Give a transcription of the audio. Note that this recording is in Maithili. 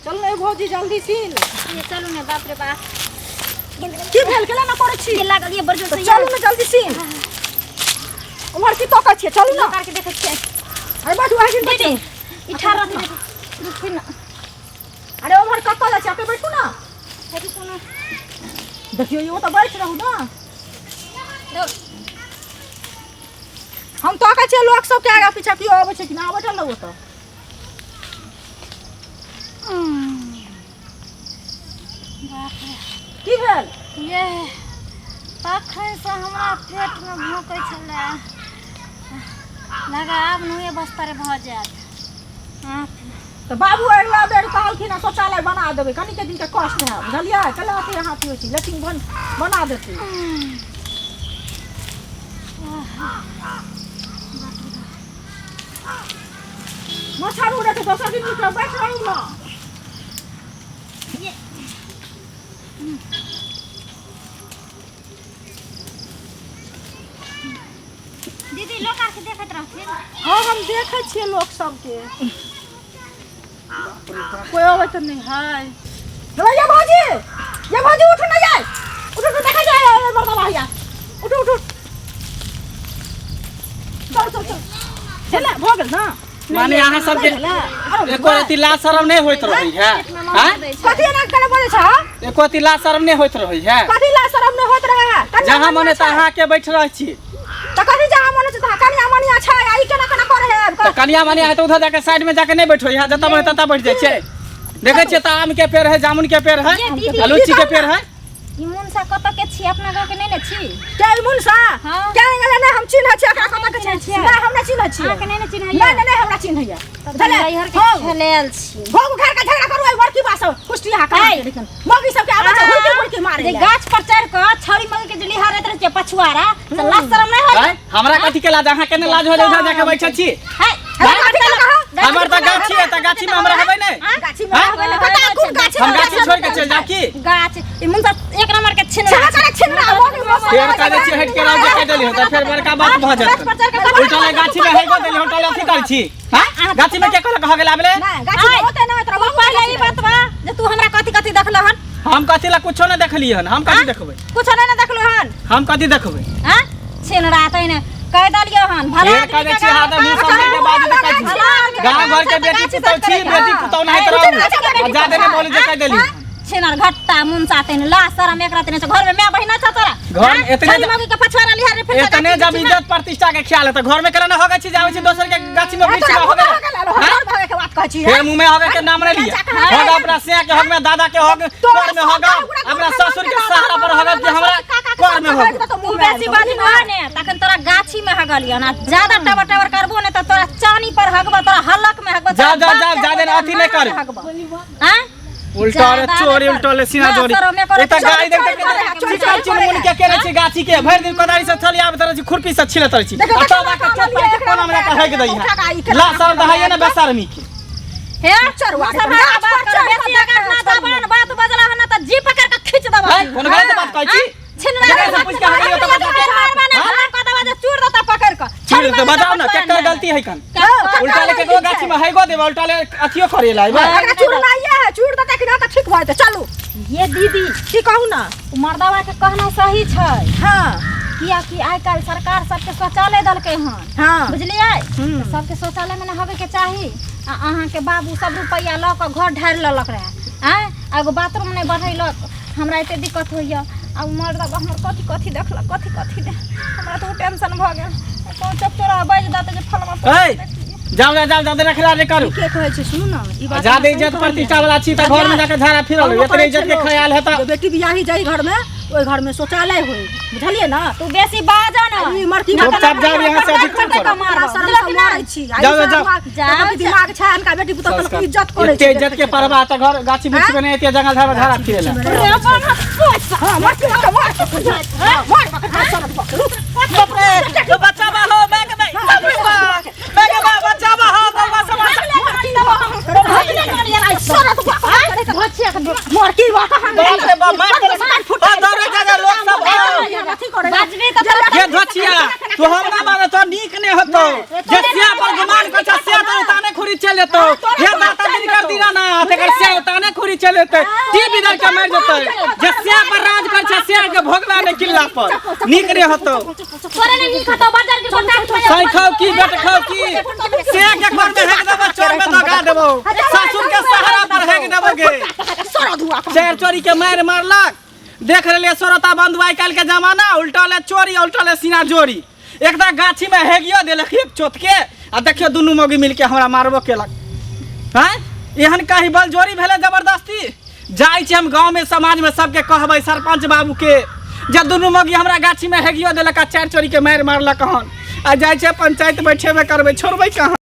चल ने भौजी जल्दी सीन। ये चलू ने, बाप रे बाप। की भेल, केला ना करै छी? ये लागल ये बड़ जोर तऽ से। चलू ने जल्दी सीन। उम्हर की तकै छियै? चलू ने। करके देखै छियै। अरे बैठू, आइ दिन दीदी, बैठू। ई ठाढ़ रहथिन, रुकथिन ना। अरे उम्हर कतऽ जाइ छी? एतऽ बैठू ने। हे रुकू ना। देखियौ, यो तऽ बैठ रहू ने। दौड़। हम तकै छियै लोक सबके आगा पीछा केओ अबै छै कि ना। बैठल रहू ओतऽ। बाप रे! की भेल? ये तखनसँ हमरा पेटमे भोंकै छलै, लगा आब नहिए बस्तर भऽ जायत। हाँ। तऽ बाबू अगिला बेर कहलखिन हँ शौचालय बना देबै, कनिके दिनके कष्ट है, बुझलियै? कला अथी अहाँ अथी होइ छै, लेट्रिन बना देतै। मच्छर उड़े छै, दोसर दिन उठो, बैठ रहू ने। दीदी, लोक आरके देखैत रहथिन। हाँ, हम देखै छियै लोक सबके, कोई अबै तऽ नहि है। हेलो, ये भौजी, ये भौजी, उठू ना ये, उठू उठू, देखै जाय मर्दवा भैया, उठू उठू, चल चल चल, चल, भऽ गेल ना। माने अहाँ सबके एको रति लाज शरम नहि होइत रहै है? आँय? कथी एना केना बजै छ? एको रति लाज शरम नहि होइत रहै है? कथी लाज शरम नहि होइत रहै है? कनिया जहाँ मनिया मने छै। तहाँ के बैठ रहै छी। तऽ कथी जहाँ मन छै तहाँ? कनिया मनिया छै आ ई केना केना करै है? तऽ कनिया मनिया है तऽ उधर जाके साइड में जाके नहि बैठो है, जतऽ मन ततऽ बैठ जाइ छै। देखै छियै तऽ आम के पेड़ है, जामुन के पेड़ है, ये दीदी, आ लीची के पेड़ है। ई मुनसा कतऽ के छी? अपना गाँव के नहि ने छी? के ई मुनसा? हाँ। के गेलै? नहि हम चिन्है छियै एकरा, कतऽ के चिन्है छै? छियै? नहि, हम नहि चिन्है छियै। अहाँके नहि ने चिन्हैया? नहि नहि नहि, हमरा चिन्हैया। तब बुझलियै? नैहर के हँ। खेलायल छी। भोग उखाड़ के झगड़ा करू एहि बड़की बात सब कुश्ती अहाँ कहाँ है। के देखन मौगी सबके आबै छै हुड़की हुड़की मारे जे लए। गाछ पर चढ़ कऽ छड़ी मौगी के जे लिहारैत रहै छियै पछुआरा, से लाज शरम नहि होय? आँय? हमरा कथी के लाज? अहाँ के ने लाज हो जाय उधर जाके बैठल छी? है। हे, गाछी के कहाँ? हमर तऽ गाछी है, तऽ गाछी में हम रहबै नहि। गाछी में रहबै ने? कतऽ कोन गाछी? हम गाछी छोड़ के चलि जायब की? गाछ ई मुनसा एक नंबर के छिनरा। छिनरा करे, छिनरा, मौगी मौसा। फेर कहै छी हटि के रह जे कहि देली, तऽ फेर बड़का बात भऽ गाछ जायत। पर चढ़ कऽ उल्टा ले गाछी में हेगो देली, उल्टा ले अथी करै छी। हाँ, गाछी में के कहलक हो गेल आबले? नहि, गाछी में होते नहि तोरा तू बाबू। पहिले ई बात बा जे तू हमरा कथी कथी देखल हन? हम कथी ला कुछो नहि देखलियै हन। हम कथी देखबै? कुछो नहि ने देखलो हन? हम कथी देखबै? हाँ, छिनरा तैने कह देलियो हन भला फेर आदमी कहै के छी हाथ मुँह सामने के बाद देखै छी। भला आदमी के गाँव घर के गाछ बेटी से पुतौह छी, करे। बेटी पुतौह नहि रहू आ जादे नहि बोली जे कहि देली। छिनर घट्टा मुनसा तैने ला शरम एकरा तैने घर में माय बहिना छ तोरा? घर में एतने छड़ी मौगी के पछुआरा लिहार रे, फिर एतने जब इज्जत प्रतिष्ठा के ख्याल है तऽ घर में केना न होगे छी? जाबै छी दोसर के गाछी में वृक्ष में हो गेल। भगे के बात कहै छी? फेर मुंह में होगे के नाम नहीं लिया। होगा अपना सिया के हक में, दादा के हक कर में होगा, अपना ससुर के सहारा पर होगा कि हमरा कर में होगा। तू बेसी बाजबो ने तखन तोरा गाछी में हगलियो ना। ज्यादा टबर टबर करबो ने त तोरा चानी पर हगबो, तोरा हलक में हगबो। जा, जा, जा, जादे अथी नहि करू। हगबो हां। उल्टा रे चोरी, उल्टा ले सीना जोरी। ए त गाड़ी देख देख चिकन चुनमुन के केने छी गाछी के। भरि दिन कोदारी से थली आबैत रहै छी, खुरपी से छिलैत रहै छी, आ तब आके चोट के कोना मे राखा हेक दै है। ला सर दहाइए ने बेशर्मी के। हे चरुआ सब बात कर, बेसी अगर ना जबान बात बजला हन त जी पकड़ के खींच देबा। है, कोन गलत बात कहै छी? छिनरा। केकरा से पूछ के हगलियो तऽ बता। मारबा ने देबा जे चूर देता पकड़ के। चूर तऽ बताउ ने केकर गलती है कन? उल्टा ले केकरो गाछी में हैगो देबा, उल्टा ले अथियो करे ला आइबा। एकरा चूड़ लाइए है, चूड़ देता कि ना तऽ ठीक भऽ जेतै। चलू। ये दीदी। की कहू ना? उ मर्दवा के कहना सही छै। हाँ। कियाकि आइ काल्हि सरकार सबके शौचालय देलकै हन। हाँ। बुझलियै? सबके शौचालय मे ने होबे के चाही। आ अहाँके बाबू सब रुपैआ लऽ कऽ घर ढारि लेलक रहए, आँय, आ एगो बाथरूम नहि बढ़ेलक। हमरा एते दिक्कत होइए आ उ मर्दवा हमर कथी कथी देखलक, कथी कथी नहि, हमरा तऽ ओ टेंशन भऽ गेल। कोनो चोरा बाजि देतै जे फलमा ए, जाओ जाओ जाओ, जादे रखला नहीं करू। के कहै छै, सुनू ना, ई बात जादे इज्जत प्रतिष्ठा वाला छी तऽ घर में जाके झाड़ा फिरल, एतने इज्जत के ख्याल है तऽ जे बेटी बियाही जाई घर में, ओहि घर में शौचालय होई, बुझलियै ना? तू बेसी बाज ना। ई मरती चुपचाप जाओ यहाँ से, अथी कौन करू? शरम से मरै छी। आ ई जाओ, शरम जाओ। जाओ, कते दिमाग छै अनका बेटी पुतोह के इज्जत करै एते छै। इज्जत के परवाह तऽ घर गाछी वृक्ष में नहीं, एते जंगल झाड़ झाड़ा फिरे ला। हां, मरती मार मार मार पकड़ शरम पकड़। बाप रे, बचावा हो मैं के बाप रे बाप, मैं के बा बचावा हो बाबा सब। मरती बाप रे बाप, मार देलक। आ दौड़े जा जा लोग सब हो। बाजबी तऽ तोरा ये धचिया, तू हमरा मारे तो नीक नहीं होतो। जे सिया पर गुमान कर छ, सिया तो उताने खुरी चल जेतो। ये दाता दिन कर दीना ना तेकर से ताने खुरी चलेतै टीवी दर के मारि जेतै। जे से पर राज कर छै से के भोगला ने किल्ला पर नीक रे हतो। तोरे ने नीक हतो बाजार के गोटा सही खाओ की बेट खाओ की से के घर में हेक देबो चोर में दगा देबो ससुर के सहारा पर हेक देबो गे। सर धुआ चार चोरी के मार मारलक। देख रहे सोरता बंधु आइ काल्हि के जमाना उल्टा ले चोरी उल्टा ले सीना जोरी। एकटा गाछी में हेगियो देलक एक चोत के आ देखियो दुनू मौगी मिलके हमरा मारबो केलक। हैं एहन कहीं बल जोरी भेलै जबरदस्ती। जाइ छी हम गाँव में समाज में सबके कहबै सरपंच बाबू के जे दुनू मौगी हमरा गाछी में हेगियो देलक आ चारि चोरी के मारि मारलक हन। आ जाइ छै पंचायत बैठेबे करबै छोड़बै कहाँ।